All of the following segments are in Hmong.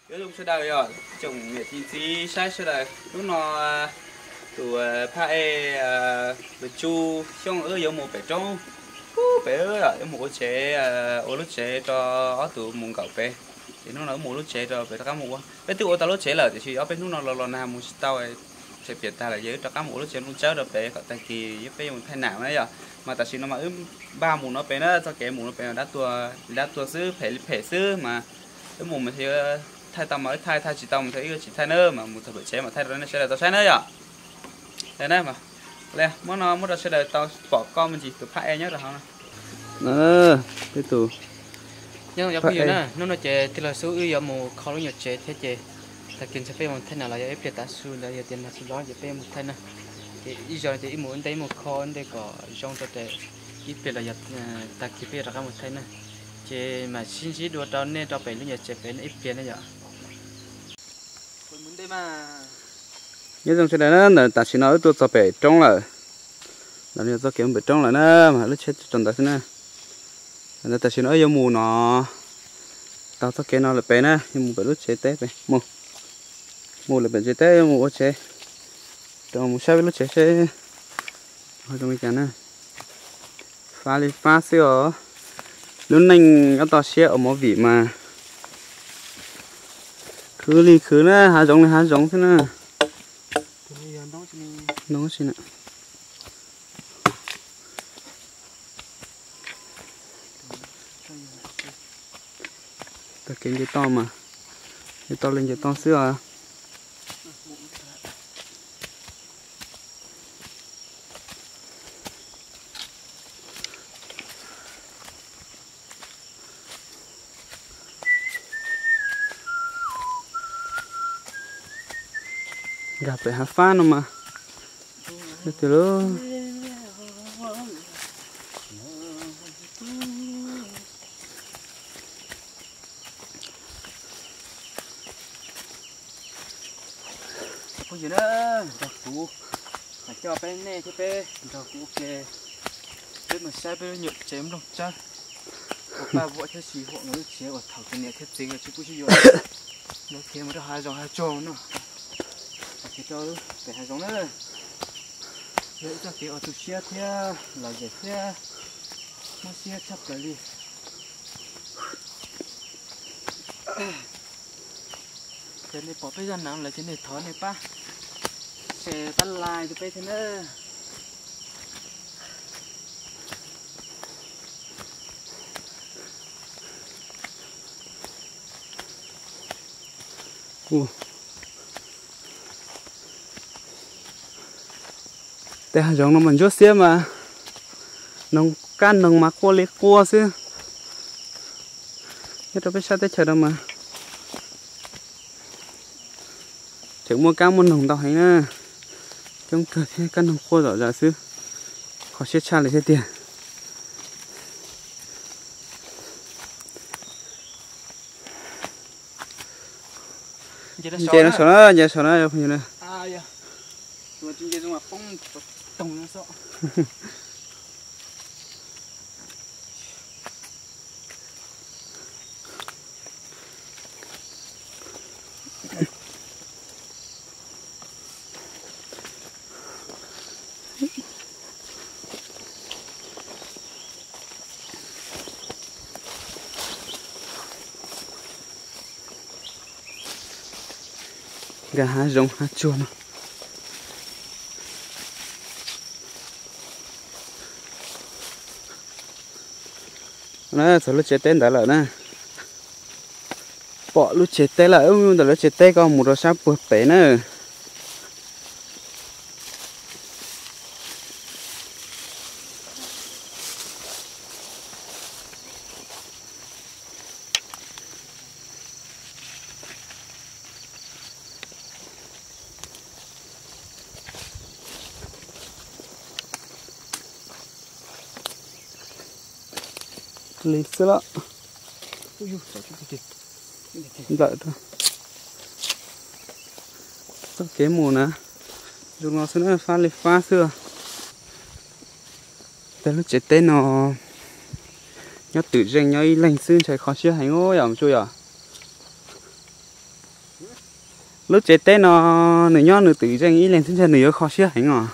Nyob zoo sawv daws yog tsoom niam txiv saib sawv daws, hnub no tus phaj ej Tus Tsu Xyooj wb yuav mus pem roob, pem yuav mus ua tsev, ua lub tsev rau ob tug mus nkaum pem. Ces hnub no wb mus lub tsev rau pem rov qab mus ua. Peb twb ua tau lub tsev lawm tiam sis ob peb hnub no los los nag mus tsis tau, tsev piam tag lawm ces wb rov qab mus ua lub tsev nplooj tsawb rau pem kom tag kis peb yuav mus thaij nam na yom. Mas tam sim no mas wb npaj mus no pem na, txoj kev mus no pem dab tuag, dab tuag xwb, phem li phem xwb mas wb mus mas thiaj thaij tau mas wb thaij, thaij tsis tau mas thiaj wb tsis thaij na, mas mus txog pem tsev mas thaij rau nej sawv daws tau saib na yom. Muab no muab rau sawv daws tau pom koj me ntsis tus phaj ej nyob rau hauv no. Peb tus, hnub no ces tij laug Xub wb yuav mus kho lub nyuam tsev thiab ces tag kis ntshe peb mus thaij nam los yog ib pliag tav su ntawd yog tias nag tsis los ces peb mus thaij na. Ces ib zaug ces ib mus ua ntej ib mus kho ua ntej kom zoo rau ces ib pliag los yog tag kis peb yuav rov qab mus thaij na. Ces mam sib ntsib dua rau nej rau pem lub nyuam tsev pem ib pliag na yom. Nyob zoo sawv daws na, ntawm tam sim no wb tuaj txog pem roob lawm. Ntawm no yog txoj kev mus pem roob lawm na, mas lub tsheb tso ntawd xwb na. Ntawm tam sim no wb yuav mus no, taug txoj kev no lawm pem na, yuav mus pem lub tsev teb pem mus. Mus lawm pem tsev teb yuav mus ua tsev, rau mus saib peb lub tsev seb zoo li cas na. Fab li fab xwb os. Lub neej nyob toj siab ua movie mas khwv li khwv na, hav zoov li hav zoov xwb na. Ntoo si na. Tag kev nce toj mas nce toj li nce toj xwb os. Nkag pem hav fab no mas, tiag lauj. Phooj ywg na, nrog kuv, coj peb nej thiab peb nrog kuv ua ke, peb mus saib peb lub nyuam tsev nplooj tsawb, ua paj vuam thiab si huam lub tsev uas thaum tus niam thiab txiv nkawd tsis pub sib yuav, nkawd khiav mus rau hav zoov hav tsuag no, khiav rau pem hav zoov na. Yog ib txoj kev uas tu siab thiab lom zem thiab mob siab tshaj plaws li. Ces nej pom peb zaj nam lawm ces nej thov nej pab share pab like rau peb thiab na. Tej hav zoov no mas ntsuab xiab mas, noog kab noog mas quaj li quaj xwb. Nyob rau peb sab teb chaws no mas tseem muaj kab muaj noog ntau heev na, coob kawg thiab kab noog quaj zom zaws xwb, kho siab tshaj li thiab tiag. Nce no saum na, nce saum na. Nkag hav zoov hav tsuag no. Txog lub tsev teb ntawd lawm na. Pom lub tsev teb lawm, ntawm lub tsev teb koj mus rau sab puag pem na. Li xwb los nplawm rau txoj kev mus na, zoo no xwb na, fab li fab xwb. Tej lub tsev teb no nyob twm zeej nyob ib leeg xwb ntshai kho siab heev yom Tsu yom. Lub tsev teb no nws nyob nws twm zeej ib leeg thiab ntshe nws yuav kho siab heev os.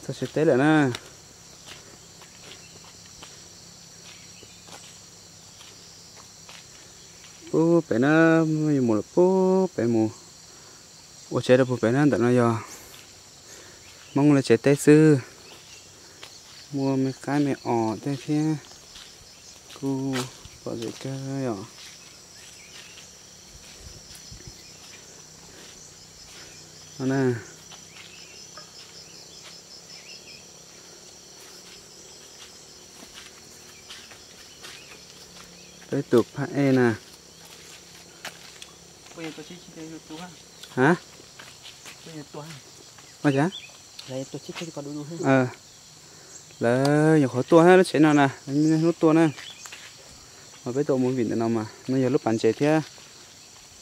Txog tsev teb lawm na. Pub pem na, mus lawm pub pem mus ua tsev rau puag pem na. Ntawm no yog Hmoob lub tsev teb xwb, muaj me qaib me os tej thiab, kuj pom zem kawg yom. Peb tus phaj ej na. Ha? Ua cas? Lawv nyuam qhuav tuaj na, lub tsev no na, lub tuaj na. Mas peb tuaj mus vim ntawm no mas no yog lub pas ntses thiab.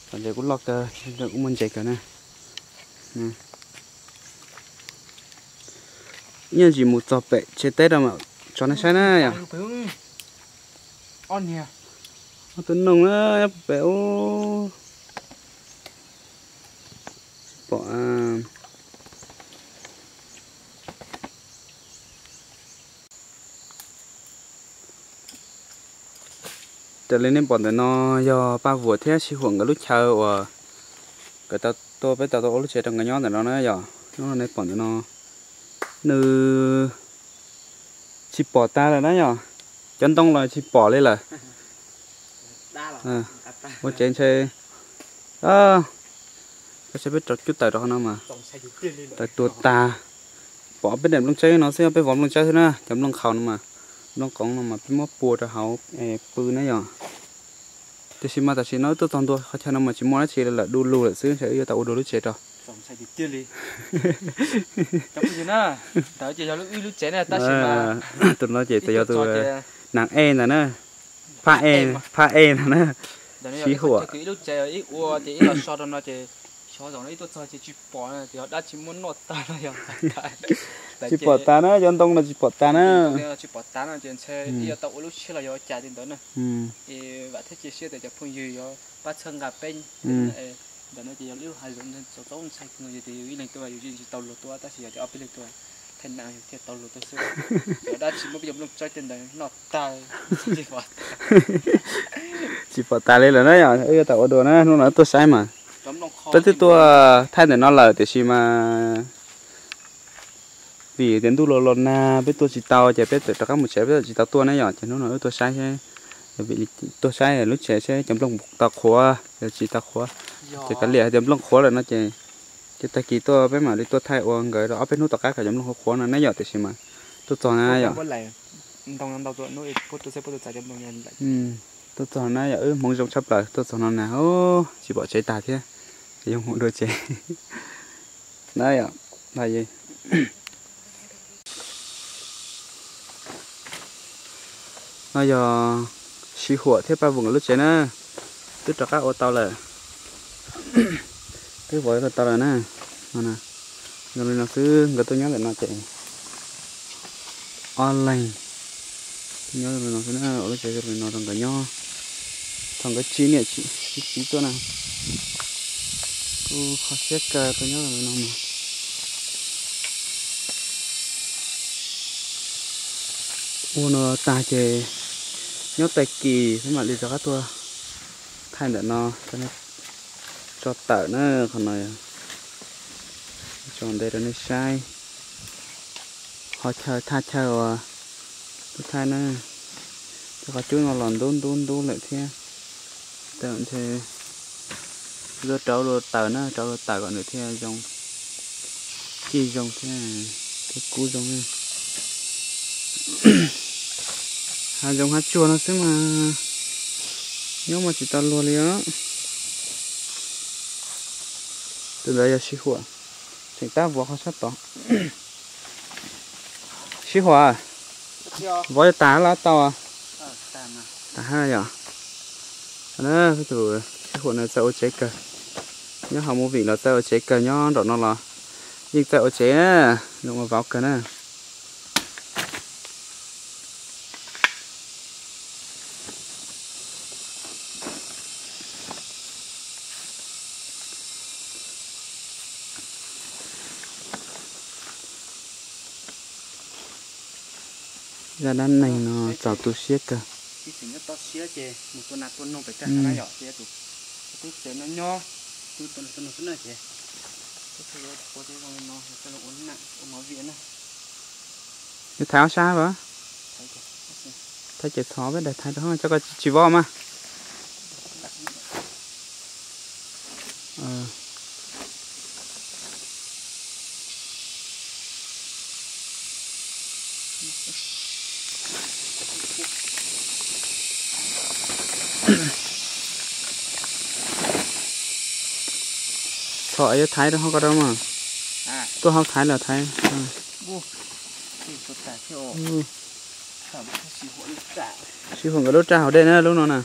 Pas ntses kuj loj kawg, kuj muaj ntses kawg na. Nyob ntsis mus txog pem tsev teb rau mas tso nej saib na yom. Ob tug noog na, nyob pem ub. Tsis pom. Raws li nej pom ntawm no yog Paj Vuam thiab Sij Huam nkawd lub chaw uas nkawd tau tuaj, peb tau tuaj ua lub tsev rau nkawd nyob ntawm no na yom. Hnub no nej pom ntawm no nws tsis pom tag lawm na yom. Cov ntoo los tsis pom li lawm. Ua tsev ntshe, koj saib peb rau cub taws rau qhov no mas taws tuag tag. Pom peb daim nplooj tsawb no xwb, peb vov nplooj tsawb xwb na, cov nplooj qhaus no mas, nplooj qoov no mas peb muab pua rau hauv pw na yom. Tiam sis mas tam sim no wb tuaj txog ntua qhov chaw no mas tsis muaj dab tsi li lawm, du lug lawm xwb, ntshe wb yuav tau ua dua lub tsev rau. Tus no ces tus yog tus Nag Ej ntag na, Phaj Ej, Phaj Ej ntag na, Sij Huam. Tsis pom tag na, cov ntoo no tsis pom tag na. Ntawm no ces yog lub hav zoov txaus ntshai kawg, yog tias yus ib leeg tuaj yus tsis tau luag tuaj, tab sis yog tias ob peb leeg tuaj, thaij na yus thiaj tau luag tuaj xwb. Cov dab tsi muab peb cov nplooj tsawb tej ntawd noj tag. Tsis pom tas li lawm na yom, wb yuav tau ua dua na, hnub no tuaj saib mas. Peb twb tuaj thaij ntawm no lawm tiam sis mas vim tias ntuj los los nag peb tuaj tsis tau ces peb txawm rov qab mus tsev, peb txawm tsis tau tuaj na yom. Ces hnub no wb tuaj saib, tuaj saib lub tsev seb cov nplooj tau qhuav los tsis tau qhuav. Ces kav liam hais tias nplooj qhuav lawm no ces, ces tag kis tuaj peb mam li tuaj thaij ua nkawd rau ob peb hnub tom qab kom cov nplooj qhuav qhuav no na yom. Tiam sis mas tuaj txog na yom, tuaj txog na yom, wb hmoov zoo tshaj plaws tuaj txog no na, tsis pom tsev tag thiab, ces yuav mus dua tsev na yom. No yog Sij Huam thiab Paj Vuam nkawd lub tsev na, twb rov qab ua tau lawm, twb vov tau lawm na. Zoo li no xwb, nkawd tuaj nyob ntawm no ces ob leeg nyob zoo li no xwb na, ua lub tsev zoo li no rau nkawd nyob. Thaum nkawd tsis niam tsis txiv tuaj na, kuj kho siab kawg tuaj nyob zoo li no mas. Ua no tag ces nyob tag kis peb mam li rov qab tuaj thaij ntawm no, tso tawm na, qhov no tso ntev rau nej saib. Ho chaw thaj chaw uas tuaj thaij na, tej qhov cub no los ntub ntub ntub lawm thiab. Tawm ntshe tuaj rauv dua taws na, rauv dua taws kom nws thiaj zoo, cig zoo thiab, thiaj kub zoo. Hav zoov hav tsuag no xwb mas nyob mas tsis tau luag li os. Tus ntawd yog Sij Huam, tseem tab vov qhov sab tod. Sij Huam, vov yuav tag lab tau. Tag hab yom. Tus Sij Huam no txawj ua tsev kawg, nyob hauv movie los txawj ua tsev kawg, nyob nraum no los Yeej txawj ua tsev na, zoo ua vauv kawg na. Zaj dab neeg no txaus tu siab kawg. Yuav thaiv ob sab los? Thaiv ces txhob peb daim thaiv rau hauv coj koj tsis vov mas. Txhob yuav thaiv rau hauv ko rau mas. Tuaj hauv thaiv los thaiv. Sib huam nkawd lub raj hauv dej na lub no na.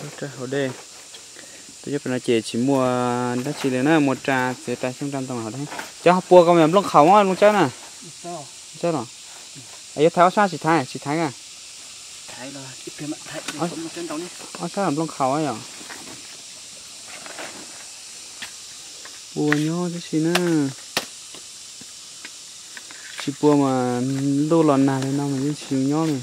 Lub raj hauv dej. Tus nyob pem no ces tsis muaj dab tsi li na, muaj raj txiav raj xyoob raj ntoo hauv dej. Cov pua ko mas nplooj qhaus mas Looj Tsawb na. Tsawb los? Yuav thaiv ob sab tsis thaiv, tsis thaiv a? Ob sab nplooj qhaus yom. Pua nyob tib si na. Tsis pua mas ntuj los nag li no mas yeej tsis nyob li.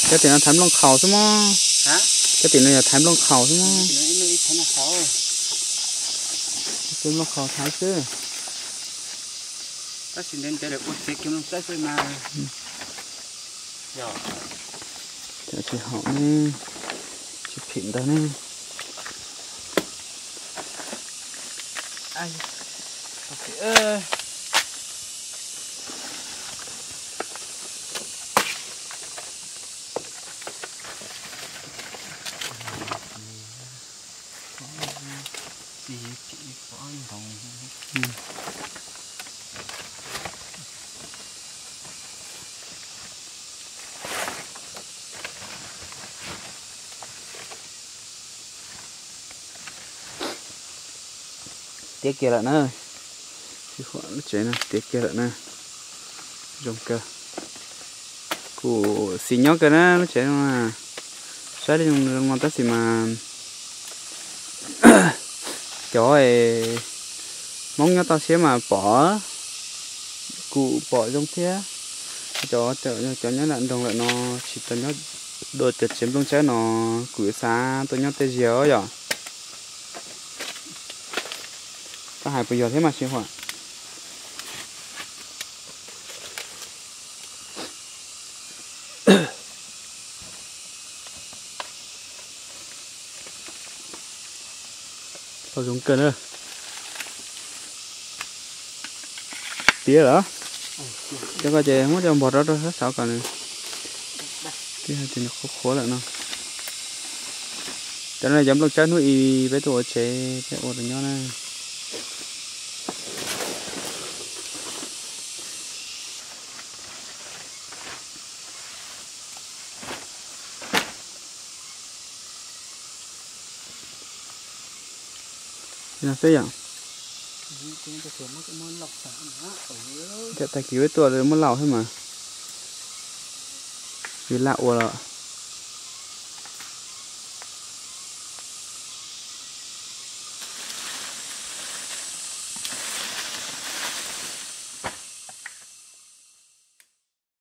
Cov tim no thaiv nplooj qhaus xwb mog. Cov tim no yog thaiv nplooj qhaus xwb mog. Nplooj qhaus thaiv xwb. Cov tsis haum ne, tsis phim ntawd ne. Tiav kiag lawm na. Lub tsev no tiav kiag lawm na. Zoo kawg. Kuj xis nyob kawg na lub tsev no. Saib li zoo no tab sis mas cov Hmoob nyob toj siab mas pom, kuj pom zoo thiab. Cov, cov nyob nram nroog lawm no tsis tau nyob dua cov tsev nplooj tsawb no, kuj xav tuaj nyob tej ziag yom. Koj hais puas yog thiab mas sib huam? Tau zoo kawg na. Tiav lawm. Cov ko ces muab cov npog rau rau sab saud kom nws, twb hais tias nws qhuav qhuav lawm no. Cov no cov nplooj tsawb hnub i peb tuaj ua tsev peb ua rau nyob na. No xwb yom. Cov tag kis peb tuaj muab laus xwb mas. Yus laj ua los